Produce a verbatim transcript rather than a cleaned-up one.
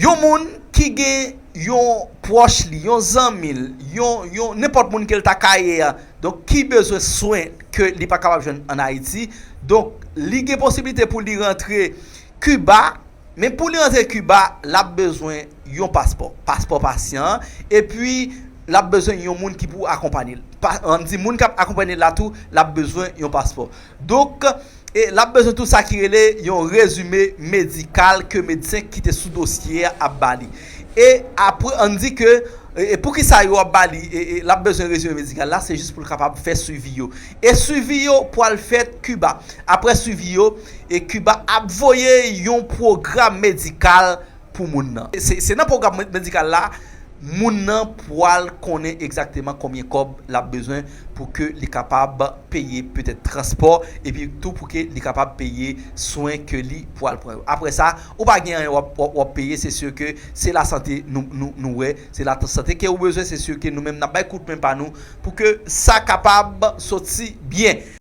Yon moun ki gen yon pwòch li, yon zanmi l, yon, yon nenpòt moun ke l ta ka ye a, donk ki bezwen swen ke li pa kapab jwenn ann Ayiti, donk li gen posiblite pou li rantre Kiba, men pou li rantre Kiba, l ap bezwen yon paspò, paspò pasyan an, epi l ap bezwen yon moun ki pou akonpanye l. Pa, ann di moun k ap akonpanye l la tou, l ap bezwen yon paspò. Donk, e l ap bezwen tou sa ki rele yon rezime medikal ke medsen ki te sou dosye a ap ba li. E apre, ann di ke, e, e poukisa yo ap ba li, e, e l ap bezwen rezime medikal la, se jis pou l kapab fè swivi yo. E swivi yo pral fèt Kiba. Apre swivi yo, e Kiba ap voye yon pwogram medikal pou moun nan. Se, se nan pwogram medikal la, moun nan pral konnen egzakteman konbyen kòb l ap bezwen pou ke li kapab peye petèt transpò, epi tou pou ke li kapab peye swen ke li pral pran yo. Apre sa, ou pa gen anyen w ap, w ap, w ap peye, se si ke se lasante nou, nou, nou wè, se lasante ke ou bezwen, se si ke nou menm n ap bay kout men pa nou pou ke sa kapab soti byen.